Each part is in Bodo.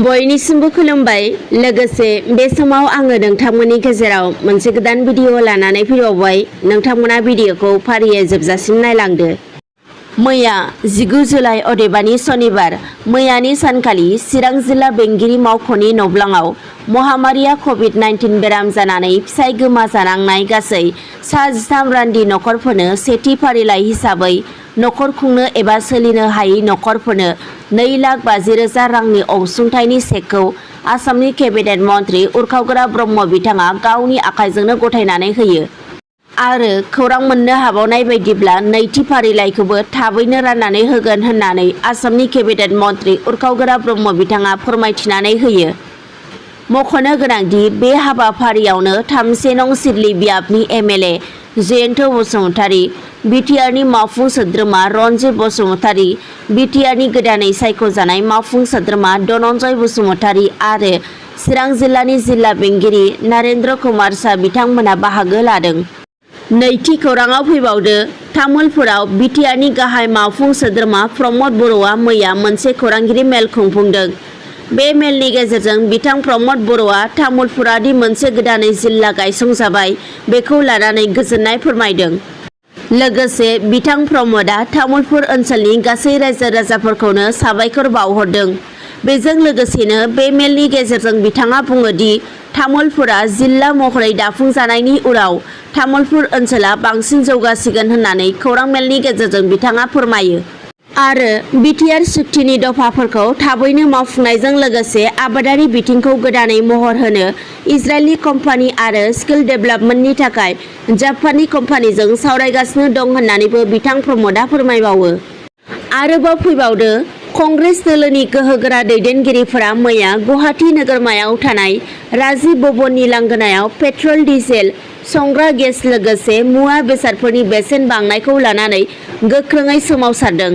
बयनिसिमबो खुलुमबाय। लोगोसे बे समाव आङो नोंथांमोननि गेजेराव मोनसे गोदान भिडिअ लानानै फैबावबाय। नोंथांमोना भिडिअखौ फारियै जोबजासिम नायलांदो। मैया 19 जुलाइ अदेबानि सनिबार मैयानि सानखालि चिरां जिल्ला बेंगिरि मावख'नि नब्लाङाव महामारिया कभिड-19 बेराम जानानै फिसाय गोमाजानांनाय गासै सा 13 रान्दि नखरफोरनो सेथि फारिलाइ हिसाबै नखर खुंनो एबा सोलिनो हायै नखरफोरनो 2,50,000 रांनि अनसुंथाइनि चेकखौ आसामनि केबिनेट मन्त्रि उरखावगोरा ब्रह्म बिथाङा गावनि आखाइजोंनो गथायनानै होयो। आरो खौरां मोननो हाबावनाय बायदिब्ला नैथि फारिलाइखौबो थाबैनो राननानै होगोन होननानै आसामनि केबिनेट मन्त्रि उरखावगोरा ब्रह्म बिथाङा फोरमायथिनानै होयो। मख'नो गोनांदि बे हाबाफारियावनो 3 नं सिडली बियाबनि एमएलए जयन्त बसुमतारी, बिटिआरनि मावफुं सोद्रोमा रन्जित बसुमतारी, बिटिआरनि गोदानै सायख'जानाय मावफुं सोद्रोमा धनन्जय बसुमतारी आरो चिरां जिल्लानि जिल्ला बेंगिरि नरेन्द्र कुमार शाह बिथांमोना बाहागो लादों। नैथि खौराङाव फैबावदो। तामुलपुराव बिटिआरनि गाहाय मावफुं सोद्रोमा प्रमद बर'आ मैया मोनसे खौरांगिरि मेल खुंफुंदों। बे मेलनि गेजेरजों बिथां प्रमद बर'आ तामुलपुरादि मोनसे गोदानै जिल्ला गायसंजाबाय बेखौ लानानै गोजोननाय फोरमायदों। लोगोसे बिथां प्रमदआ तामुलपुर ओनसोलनि गासै रायजो राजाफोरखौनो साबायखर बावहरदों। बेजों लोगोसेनो बे मेलनि गेजेरजों बिथाङा बुङोदि तामुलपुरा जिल्ला महरै दाफुंजानायनि उनाव तामुलपुर ओनसोला बांसिन जौगासिगोन होननानै खौरां मेलनि गेजेरजों बिथाङा फोरमायो। आरो बिटिआर सुक्तिनि दफाफोरखौ थाबैनो मावफुंनायजों लोगोसे आबादारि बिथिंखौ गोदानै महर होनो इजराइलनि कम्पानि आरो स्किल डेभेलपमेन्टनि थाखाय जापाननि कम्पानिजों सावरायगासिनो दं होननानैबो बिथां प्रमदआ फोरमायबावो। आरोबाव फैबावदो। कंग्रेस दोलोनि गोहोगोरा दैदेनगिरिफोरा मैया गुवाहाटी नोगोरमायाव थानाय राजीव भवननि लांगोनायाव पेट्रल, डिजेल, संग्रा गेस लोगोसे मुवा बेसादफोरनि बेसेन बांनायखौ लानानै गोख्रोङै सोमावसारदों।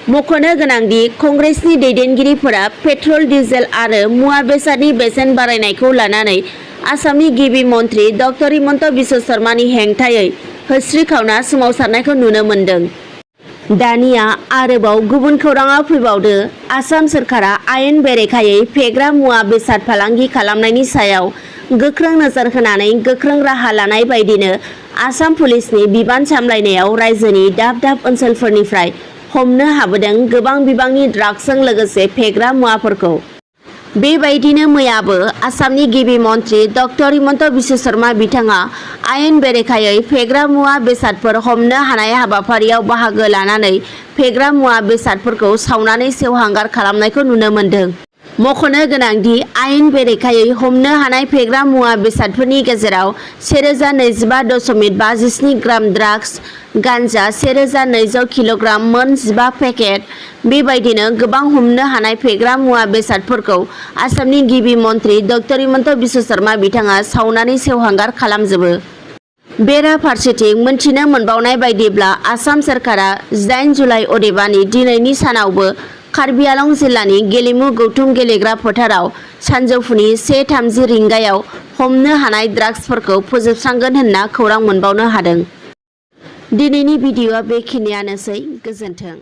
मख'नो गोनांदि कंग्रेसनि दैदेनगिरिफोरा पेट्रल, डिजेल आरो मुवा बेसादनि बेसेन बारायनायखौ लानानै आसामनि गिबि मन्त्रि डक्टर हिमन्त बिश्व शर्मानि हेंथायै होस्रिखावना सोमावसारनायखौ नुनो मोन्दों। दानिया आरोबाव गुबुन खौराङाव फैबावदो। आसाम सोरखारा आयेन बेरेखायै फेग्रा मुवा बेसाद फालांगि खालामनायनि सायाव गोख्रों नोजोर होनानै गोख्रों राहा लानाय बायदिनो आसाम पुलिसनि बिबान सामलायनायाव रायजोनि दाब दाब ओनसोलफोरनिफ्राय हमनो हाबोदों गोबां बिबांनि ड्राग्सजों लोगोसे फेग्रा मुवाफोरखौ। बेबायदिनो मैयाबो आसामनि गिबि मन्त्रि डक्टर हिमन्त बिश्व शर्मा बिथाङा आयेन बेरेखायै फेग्रा मुवा बेसादफोर हमनो हानाय हाबाफारियाव बाहागो लानानै फेग्रा मुवा बेसादफोरखौ सावनानै सेवहांगार खालामनायखौ नुनो मोन्दों। मख'नो गोनांदि आयेन बेरेखायै हमनो हानाय फेग्रा मुवा बेसादफोरनि गेजेराव 1,025.57 ग्राम ड्राग्स, गान्जा 1,200 किल'ग्राम, मोन 15 पेकेट। बेबायदिनो गोबां हमनो हानाय फेग्रा मुवा बेसादफोरखौ आसामनि गिबि मन्त्रि डक्टर हिमन्त बिश्व शर्मा बिथाङा सावनानै सेवहांगार खालामजोबो। बेराफारसेथिं मोनथिनो मोनबावनाय बायदिब्ला आसाम सोरखारा 8 जुलाइ अदेबानि दिनैनि सानावबो कार्बि आलं जिल्लानि गेलेमु गौथुम गेलेग्रा फोथाराव सानजौफुनि 1:30 रिंगायाव हमनो हानाय ड्राग्सफोरखौ फोजोबस्रांगोन होनना खौरां मोनबावनो हादों। दिनैनि भिडिअ'आ बेखिनियानोसै। गोजोन्थों।